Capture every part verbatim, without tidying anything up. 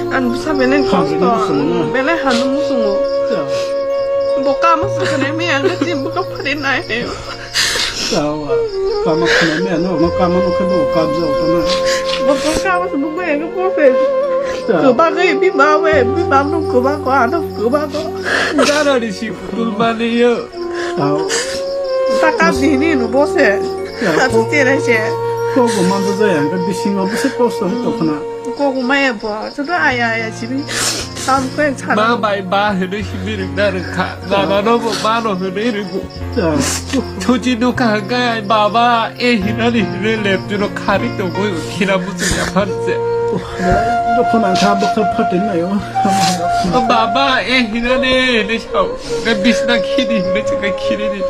Ang bwsa belai kosto, belai hano muchungo. Bo kama swkang nai maya ang chini bwkha phari nai. Tawa, kama khwnai maya no, no kama no khe bo kabja o tana. Bo kama swkang maya ang bo se. Kwbagwi bima we, bima no kwbago, ano kwbago. Jara risi kutul mani yo. Tawa. Taka dini no bo se. Aku tirai se. Kok bo manjo jaya ang bisingo bo se kosto to khna. Kok maya bo, chuda aya aya sini. Tam ko ek chana. Ma bai ba hwnwi himwi rwkna rwkha. Nana no bo ma no hwnwi rwgo. Chuchi nukha hwnkhe ai baba e hinani hwnwi leptwi no khari tongwi khina muchung ya phan se. Dokhon ang kha bokha phatin nayo. Baba e hinani hwnwi sao. Ngai bisna khidi hwnwi se ngai khiri ni.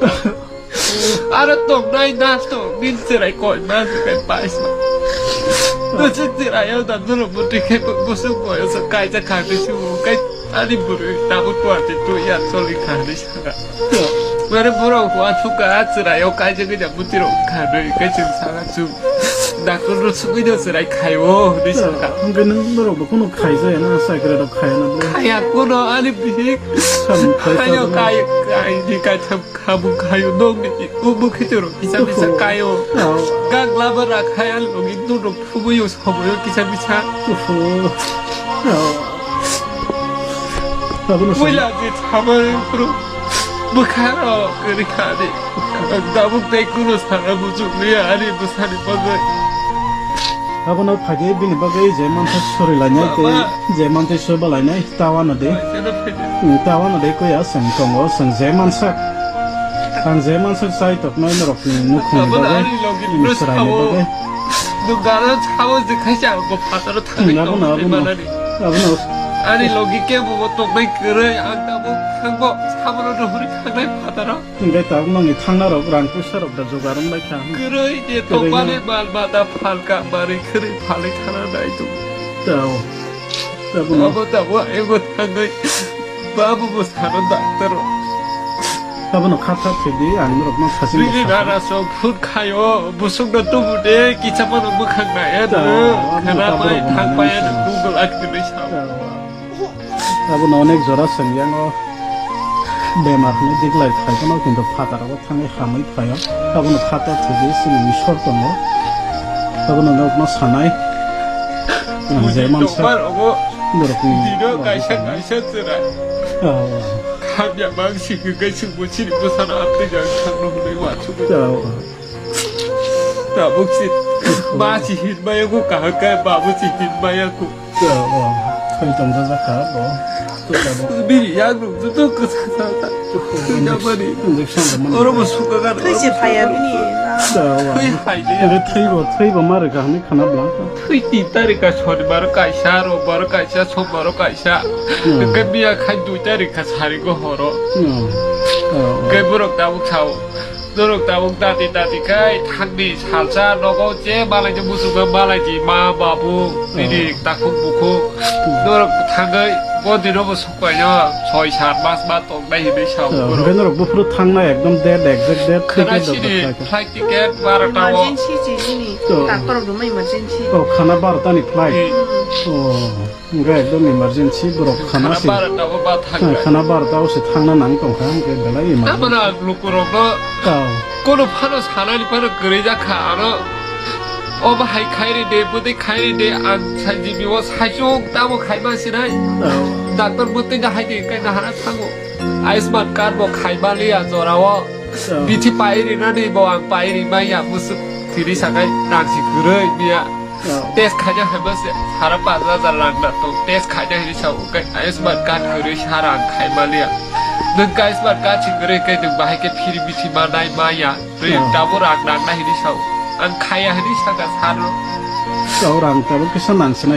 Aro tongnai na tong, bin chwrai koi ma se kai paisa. Bwswk chwrai o da nuro bwtwi khai bwswk boyo se kaijak kha hinwi se bo kai ani bwrwi tabuk tuati tu ya choli kha hinwi saka. Mane borok hua thuka chwrai o kaijak gwi da bwtwi rok kha hinwi kai chwng saka chwng. Doctor no sugwi no chwrai khai o hinwi saka. Hwnkhe nwng norok bo kheno khaijaya na, sakri rok khaya na bo? Khaya kuno ani bihik. Samung khai Ayo chajak na. Kai, kai ni kai tham khabu khayo dong ni ubu khichoro kisa bisa kayo. Oh. Gagla bara khaya logi duro phubuyo soboyo kisa bisa. Oho. Oh. Abono sa- Puila je thamai pro bukharo kri khade. Dabuk tei kuno sana bujukliya ani busani bagwi. Abono phage bini bagwi je mansa suri lainai tei Baba. Je mansa suri balainai. Tawano de. Tawano de koya seng tongo seng je mansak. Ang je mansak sai toknai norokni nukhungni bagwi, chwraini bagwi. Nung gana chabo je khaisa ang bo phataro thangwi tongwi manani. Abono. Ani logi kebo bo toknai kwrwi ang tabuk thangbo sabono rohori thangnai phataro. Hingke tabuk nongni thangnarok rang puisa rok da jugar wng lai kha. Kwrwi de tokmani mal mata phalka bari kwrwi phalwi thana nai tongo. Tao. Abono. Abo tabo ego thangwi babu bo sano doctor o. Abono kha thap khe di, ang norok no khaching. Bini rana sok phut khayo, busuk no tubu de, kicha mano mwkhang nai ya no. Khana pai thang pai ya no, Google akini sao. Abono onek jora sengyango bemar hwnwi diglai phai phano, kintu phataro thangwi hamwi phaio. Abono khato thwgwi chini Ishwar tongo. Abono nokno sanai. Ang je mansa borokni dino kaisa kaisa chwrai. Khamya bang si hwnkhe chwngbo chini bwsano amtwi jang thangno hwnwi uansugwi. Tabuk si ma si hinmaya kho kaham khe babu si hinmaya kho. Thwi tongjajakha bo. Bini yagruk joto kwsa sa ta. Thwi jakmani. Injection rwmani. Oro bo suka gan. Thwi se phaiya bini. Thwi hai de. Thwi bo, thwi bo ma rwkha hwnwi khana bla. Thwi tin tarikha sonibar kaisa, robar kaisa, sombar kaisa. Hwnkhe miya khai dui tarikha sarigo horo. Hwnkhe borok tabuk sao. Norok tabuk dati dati khai thangni salsa nogo je malai je muchungma malai di ma babu nini takhuk bukhuk norok thangwi bo dino bo sukwaino soi sat mas ma tongnai hinwi sao borok. Hwnkhe norok buphuru thangnai ekdom date exact date ticket rok sini rwkha kha. Flight ticket barota o. Emergency chini. Doctor rok duma emergency. Oh, khana barota ni flight. Oh. Hwnkhe ekdom emergency borok khana si, khana barota o se thangna nang tongkha, hwnkhe belai emergency. Tamoni ang lukurokno kono phano sanani phano kwrwi jakha, ano obo hai khairi de, bwdwi khairi de, ang sanjibi o saichung tamo khaima sinai. Doctor bwtwi no hai de, kai nahana thango. Ayushman card bo khaima liya jorao. Bithi pai rinani bo ang pai rimaya, musuk thiri sakai rang si kwrwi miya. Test khaina hai ma se sara panch hajar rang na tong. Test khaina hai sa ukai Ayushman card kwrwi sa rang khai maliya. Nwng Ayushman card si kwrwi kai nwng bahai khe phiri bithi ma nai ma ya. Twi tabo rang nang na hini sa u. Ang khaya hini saka sar no. Tao rang tabo kisa nang sinai.